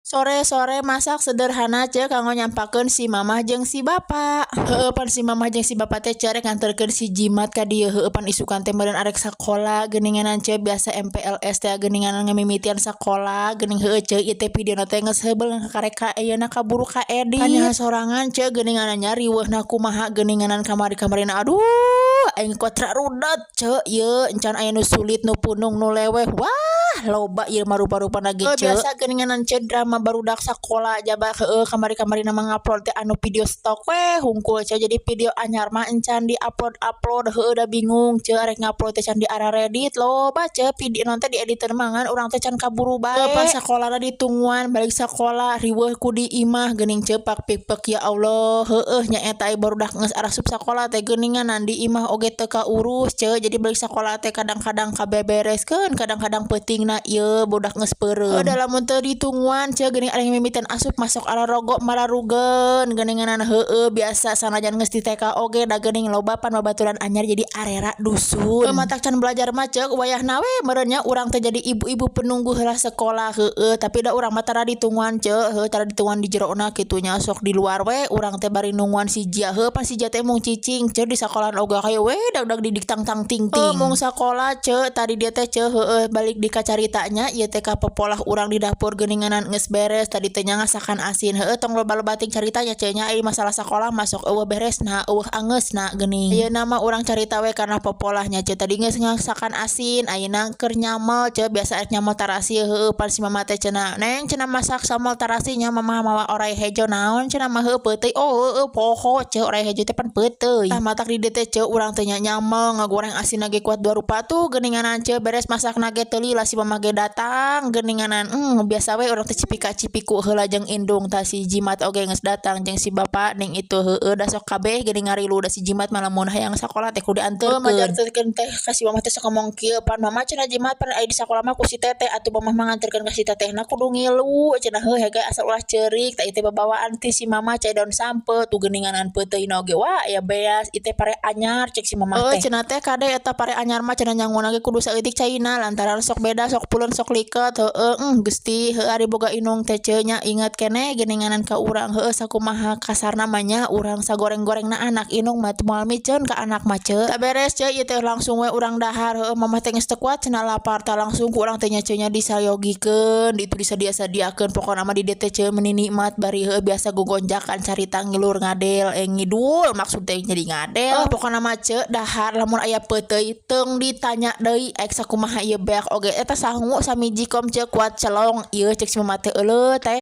Sore-sore masak sederhana, ce, kanggo nyampakeun si Mamah jeung si Bapak. Heueuh, pan si Mamah jeung si Bapak teh, ce, rek nganterkeun si Jimat ka dieu. Heueuh, pan isukan teh meureun arek sakola geuninganan, ce, biasa MPLS teh geuninganan, ngamimitian sakola geuning. Heueuh, ce, ieu teh videona teh geus heubeul karek ka ayeuna kaburu kaedit. Nya sorangan, ce, geuninganan nya riweuhna kumaha geuninganan kamari-kamarina. Aduh, aing kotra rudet, ce, ieu encan aya nu sulit, nu punung, nu leweh. Wah, loba ieu mah rupa-rupana ge, ce. Biasa geuninganan, ce, drama barudak sakola jaba. Heueuh, kamari-kamarina mah ngupload teh anu video stok we hungkul, ce, jadi video anyar mah encan di-upload-upload. Heueuh, da bingung, ce, arek ngupload teh can di araredit. Loba, ce, video teh diediteun mah, ngan urang teh can kaburu bae. Pas sakolana ditungguan, balik sakola riweuh ku di imah geuning, ce, pak pik ya Allah. Heueuh nya, eta barudak geus arasup sakola teh geuninganan di imah oge teu kaurus, ce, jadi balik sakola teh kadang-kadang kabebereskeun, kadang-kadang peutingna ieu budak geus peureum. Da lamun teu ditungguan, ce, geuning ari mimitan asup masuk ararogo mararugeun geuninganan. Heueuh, biasa sanajan geus di TK oge da geuning loba pan babaturan anyar, jadi arera dusun. Matak can belajar mah, ceuk, wayahna we meureun nya urang teh jadi ibu-ibu penunggu heula sekolah. Heueuh, tapi da urang mah tara ditungguan, ce. Heueuh, tara ditungguan di jerona kitu nya, sok di luar we urang teh bari nungguan si Jia. Heueuh, pan si Jia teh mung cicing, ce, di sakolahan oge hayo we dag-dag didik tang tang ting ting mung sakola, ce. Tadi dia teh, ce, heueuh, balik di kacaritanya ieu teh ka popolah urang di dapur geuninganan geus beres tadi teh nya ngasakan asin. Heueuh, tong loba-loba ting caritanya, ce, nya, ai masalah sakolah masuk eueuh beresna, eueuh angeusna geuning. Ayeuna mah urang carita we kana popolahnya, ce. Tadi geus ngasakan asin, ayeuna keur nyamel, ce, biasa arek nyamel tarasi. Heueuh, pan si Mama teh cenah, "Neng," cenah, "masak sambal tarasi nya, Mama mawa orai hejo." "Naon?" cenah mah. "Heueuh, peuteuy." "Oh, heueuh, poho," ce, "orai hejo teh pan peuteuy." Tah, matak di dieu teh, ce, urang teh nya nyamel ngagoreng asin ge kuat dua rupa tuh geuninganan, ce. Beres masak ge teu lila si Mama ge datang geuninganan. Biasa we urang teh cipika cipiku heula jeung indung. Tah, si Jimat oge geus datang jeung si Bapak ning itu. Heueuh, da sok kabeh geuning ngarilu, da si Jimat mah lamun hayang sakola teh kudu dianterkeun. Majarkeun teh ka si Mama teh sok ngomong kieu, "Pan Mama," cenah, "Jimat pan aya di sakola mah ku si Teteh, atuh Mamah mah nganterkeun ka si Tetehna kudu ngilu," cenah. "Heuh hege, asal ulah ceurik." Tah, ieu teh babawaan ti si Mama cai daun sampeu tuh geuninganan, peuteuyna oge wah aya beas. "Ieu teh pare anyar," cek si Mama teh. Cenah teh, "Kade eta pare anyar mah," cenah, "nyanguna ge kudu saeutik caina lantaran sok beda, sok puleun, sok liket." Heueuh, Gusti, heueuh, ari boga indung teh, ce, nya, inget keneh geuninganan ka urang. Heueuh, sakumaha kasarna mah nya urang sagoreng-gorengna anak, indung mah moal miceun ka anak mah, ce. Tah, beres, ce, ieu teh langsung we urang dahar. Heueuh, Mama teh geus teu kuat cenah, lapar. Tah, langsung ku urang teh nya, ce, nya, disayogikeun ditu, disadia-sadiakeun. Pokona mah di dieu teh, ce, meuni nikmat bari heueuh biasa gogonjakan carita ngilur ngadel, eh, ngidul maksud teh, jadi ngadel. Oh, pokona mah, ce, dahar lamun aya peuteuy teung ditanya deui, ek sakumaha ieu beak oge eta sangu samiji kom, ce, kuat celong ieu cek si Mama teh euleuh teh.